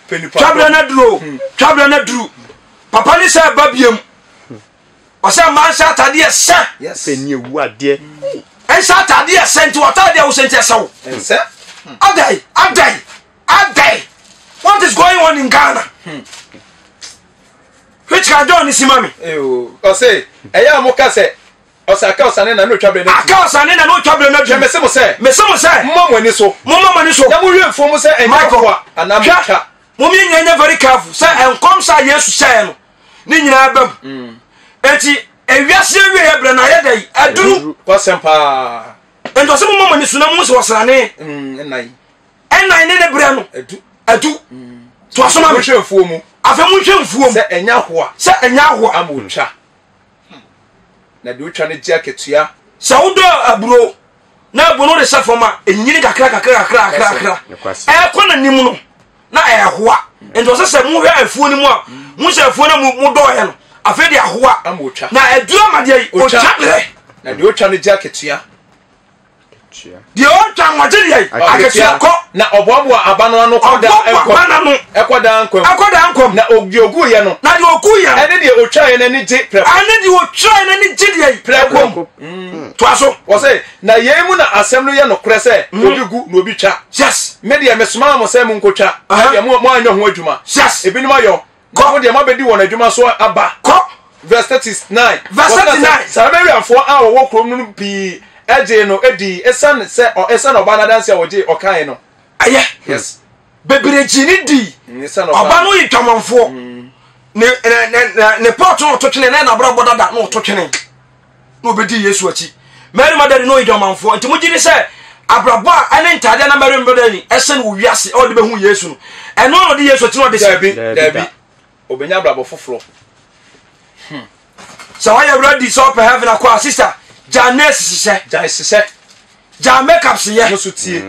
Pɛ nipa Twaberɛ dɔm. no aduru o, twaberɛ no aduru. Papa ne sɛ ɛba biam. Ɔsɛ mmaa nhyɛ atade ɛsɛ. Yes. Pɛ ni ewu adeɛ. Nhyɛ atade ɛsɛ nti wɔtade a wohyɛ nti ɛsɛ wo. Ɛnsɛ. Adɛn adɛn adɛn what is going on in Ghana? Which can John si ma me? Eyo. Ɔse ɛyɛ a moka sɛ ɔsɛ aka ɔsane na na otwa berɛ no adu. Aka ɔsane na na otwa berɛ no adu. Hwɛ mese mo sɛ. Mese mo sɛ. Momma mo ani so. Momma mo ani so. Na monhwɛ mfuo mu sɛ ɛnyɛ Michael, ahoa anaa hwɛ, motwa. Mom yɛn nyinaa nyɛ very careful sɛ nkɔm sɛ a Yesu hyɛɛ no ne nyinaa ba mu. Enti ewiase awieɛ berɛ no ayɛ dɛ yi aduru. Kwasɛm paa. Enti ɔsɛ momma mo ani so na mohu sɛ ɔsrane Ɛnan. ɛnan ne ne berɛ no Adu. adu. Toa so ma me. Monhwɛ mfuo mu. Afei monhwɛ mfuo mu Sɛ ɛnyɛ ahoa sɛ ɛnyɛ ahoa. ama otwa. Na deɛ otwa no gye akatua. Sɛ wodɔ aburo na aburo no de hyɛ fam a ɛnyini kakra kakra kakra kakra kakra ɛkɔ n'anim no na ɛhoa. Nti ɔsɛ sɛ mohwɛ afuo no mu a mo sɛ afuo no mu modɔɔyɛ no afei de ahoa Ama otwa. na aduru ama deɛ yi Otwa. otwa berɛ. Na deɛ otwa no gye akatua. Deɛ ɔtwa no ɔgye deɛ yi akatua kɔ. Na ɔboaboa aba no ano kɔ daa Ɔboaboa nkwa aba no ano. Ɛkɔ daa nkwa mu. Ɛkɔ daa nkwa mu. Na deɛ oguiɛ no. Na deɛ oguiɛ no. Ɛne deɛ otwaeɛ no ani gye prɛko. Ɛne deɛ otwaeɛ no ani gye deɛ yi. Prɛko. Toa so. Wɔse, na yei mu na asɛm no yɛ nokorɛ sɛ, obi gu na obi twa. Yes. Me deɛ mesomaa mo sɛ monkɔtwa, na deɛ mo moanyɛ ho adwuma. Yes. Ebinom ayɔ, na mo deɛ moabɛdi wɔn adwuma so aba. Kɔ. Verse 39. Verse Wɔse na sɛ 39. Samariafoɔ a wɔwɔ kurom no mu pii gyee no dii esiane sɛ ɔ esiane ɔbaa no adanseɛ a wɔgyee ɔkaeɛ no. Ɛyɛ. Yes. Bebree gyee no dii. Esiane ɔbaa Ɔbaa no yɛ dwamanfoɔ. Ne ne ne ne ne pɔɔto na ɔto twene na n'abrabɔ dada na ɔto twene. Na ɔbɛdii Yesu akyi. Mary Magdalene na ɔyɛ dwamanfoɔ. Nti mogye di sɛ abrabɔ a ɛne ntaadeɛ na Mary Magdalene ɛhyɛ no wɔ wiase a ɔde bɛhu Yesu no, ɛno na ɔde Yesu akyi na ɔde hyɛ? Dabi, Dabi dabi. da. Ɔbɛnya abrabɔ foforɔ. Sɛ woayɛ ready sɛ wopɛ heaven akɔ a, sister, gyaa nails hyehyɛ. Gyae hyehyɛ. Gyaa makeup yɛ. No so tie.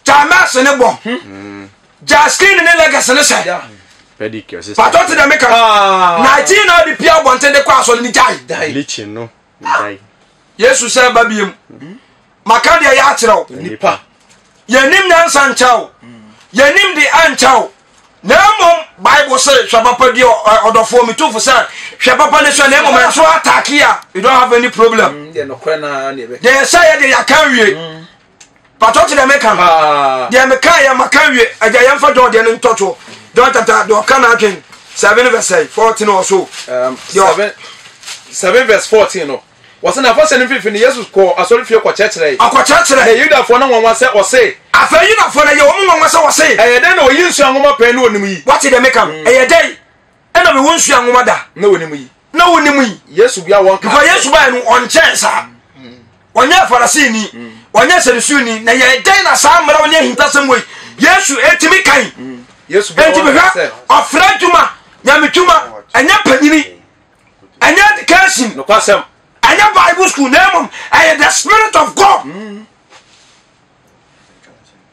Gyaa mask ne bɔ. Gyaa skin ne leggings ne hyɛ. Yeah. Pedicure sister. Patɔ te dɛ meka. Ah. 19 na ɔde pia abɔnten de kɔ asɔre ne gyae. Gyae. Bleaching no. Gyae. Yesu sɛ ba biem. Maka deɛ yɛ akyerɛ wo. Nipa. Yɛnim nyansa nkyɛ wo. Yɛnim de ankyɛ wo. Na mmom Bible se hwɛ papa di ɔdɔfoɔ metufo sɛ hwɛ papa ne sɛ na mmom ɛnso atake a you don't have any problem. Deɛ nokorɛ naa ne ɛbɛka. Deɛ ɛsɛ yɛ deɛ yɛaka wie. Patɔ te deɛ meka no. Deɛ meka yɛ maka wie. Agya yɛmfa John deɛ no ntɔtoɔ. John chapter deɛ ɔka n'adwen 7 verse 14 or so. 7 verse 14 no. Wɔsɛ na afahyɛ no mfimfini no Yesu kɔɔ asɔrefie kɔkyerɛkyerɛe. Ɔkɔkyerɛkyerɛe. Na Yudafoɔ no nwanwa sɛ ɔse. Afei Yudafoɔ no ɛyɛ wɔn nwanwa sɛ ɔse. Ɛyɛ dɛn na oyi nsua nwoma pɛn na onim yi? Wate deɛ meka no? Ɛyɛ dɛn na mewɔ nsua nwoma da? Na onim yi. Na onim yi. Yesu bua wɔn kaa Because Yesu bae no ɔnkyɛn saa. Ɔnyɛ Farisini, ɔnyɛ Sadusuni, na ɛyɛ dɛn na saa mmara ne ahintasɛm wei Yesu etumi kan? Yesu bua Enti wɔn kaa mehwɛ sɛ. ɔfrɛ adwuma, nyamedwuma, ɛnyɛ panyini. Ɛnyɛ education. Nokwasɛm. Ɛnyɛ Bible school na mmom ɛyɛ the spirit of God.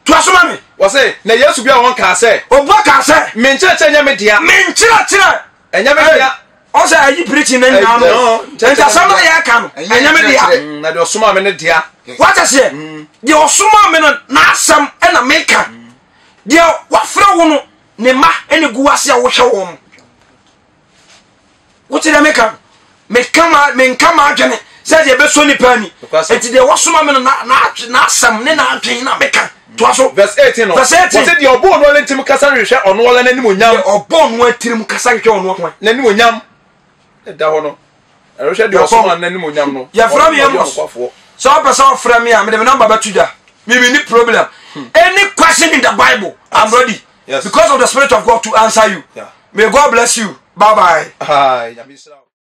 Toa. Toa so ma me. Wɔse, na Yesu buaa wɔn kaa sɛ. Obua kaa sɛ. Me nkyerɛkyerɛ nyɛ me dea. Me nkyerɛkyerɛ. Ɛnyɛ me dea. Ɔsɛ ayi preaching na nyinaa no. Nti asɛm na yɛka no ɛnyɛ me dea. Na deɛ ɔsomaa me no dea. Wate aseɛ? Deɛ ɔsomaa me no n'asɛm ɛna meka. Deɛ wafrɛ wo no ne mma ɛna gu ase a wohwɛ wɔn. Wote deɛ meka no? Meka ma menka m'adwene sɛ deɛ ɛbɛsɔ nipa ani. Nti deɛ wasoma me no n'asɛm ne n'adwene na meka. Toa so. Verse 18 no. Verse 18. Wɔse deɛ ɔbɔ ɔno ara tirim kasa hwehwɛ ɔno ara n'animuonyam. Deɛ ɔbɔ ɔno ara tirim kasa hwehwɛ ɔno ara n'animuonyam. Ɛda hɔ no. Ɛhwehwɛ deɛ ɔsoma n'animuonyam no. Yɛfrɛ me Amos. Sɛ ɔpɛ sɛ ɔfrɛ me a mede me namba bɛto dwa. Me me ni problem. Any question in the Bible, I'm ready. Yes. Because of the Spirit of God to answer you. Yeah. May God bless you. Bye bye. Hi.